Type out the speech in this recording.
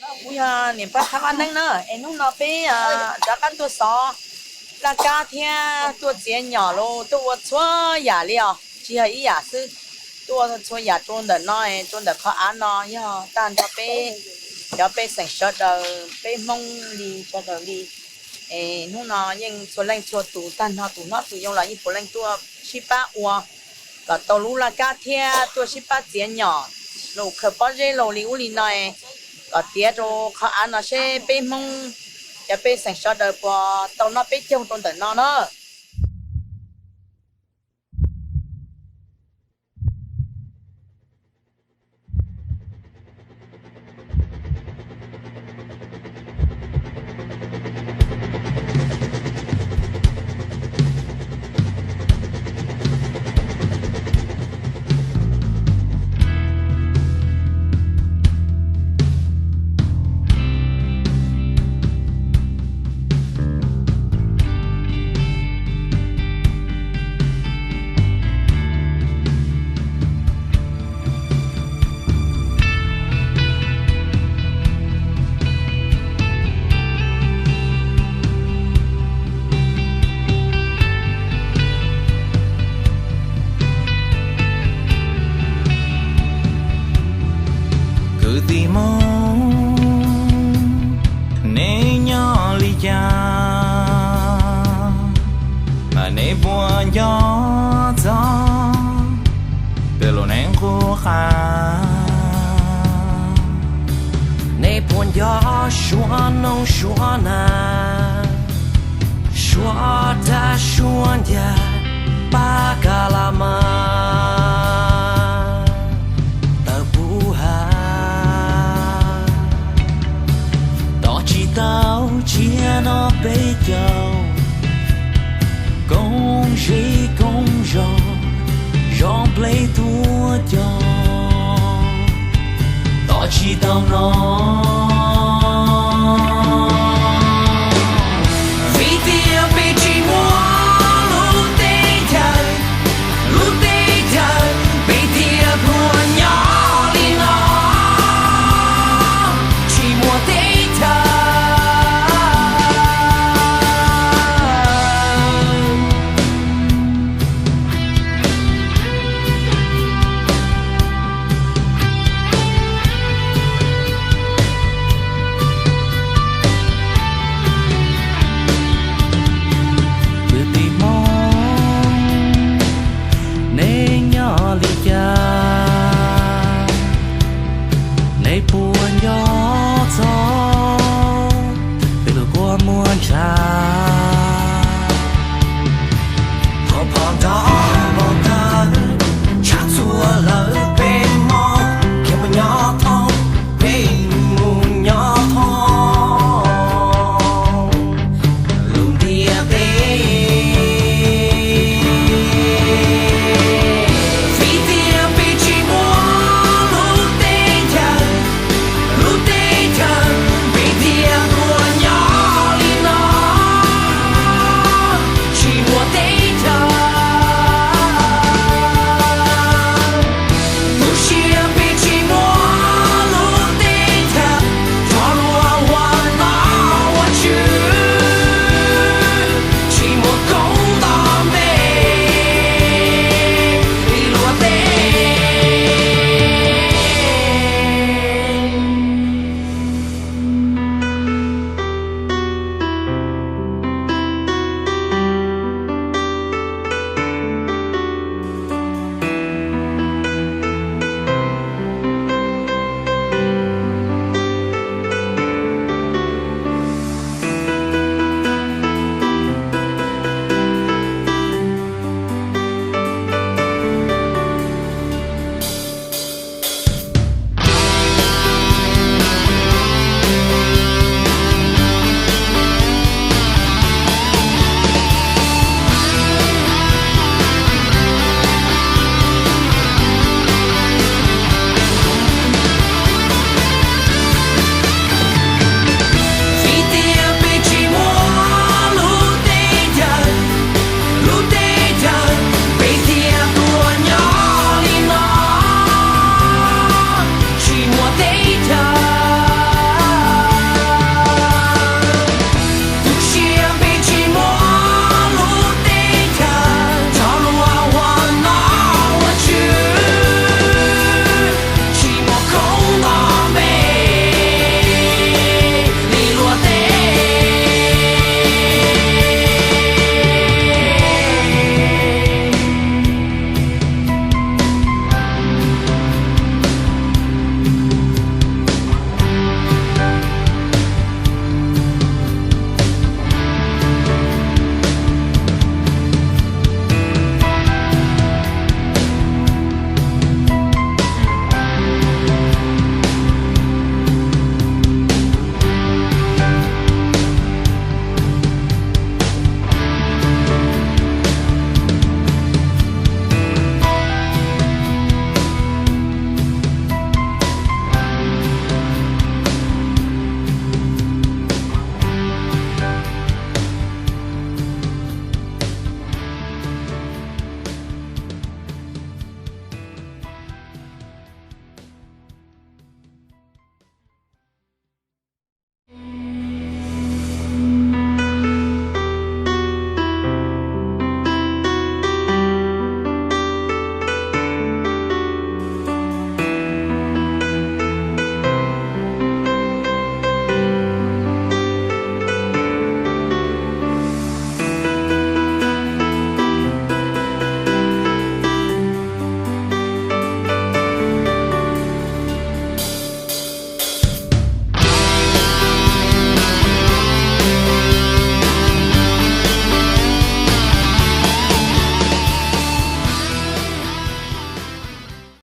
Kuv yog niam pog Thab Vaj Neeb na, es hnub no peb rov qab tuaj xov laj kab thiab tuaj txiav nyom los tuaj ua txhua yam li os, tsis yog ib yam xwb. Tuaj ua txhua yam rau ntawm no, rau ntawm qhov av no yog tag nrho peb cov pej xeem sawv daws, peb Hmoob li sawv daws li. Es hnub no yeej txhua leej txhua tus tag nrho tus hlob tus yau los yeej puav leej tuaj sib pab ua kom tau lub laj kab thiab tuaj sib pab txiav nyom los khaws pob zeb los li ub li no, kom tiav rau qhov av no seb peb Hmoob cov pej xeem sawv daws puas tau noj peb caug rau ntawm no na. Kwv tij Hmoob, neb nyob li cas? Neb puas nco txog peb lub neej qub qab? Neb puas nco Suav noob Suav nas, Suav dab Suav ncas, pab ka la mas tawm puv hav? Tos tsis tau tshiab no peb caug, koob zeb koob zos, zos nplej tuaj cog. Tos tsis tau no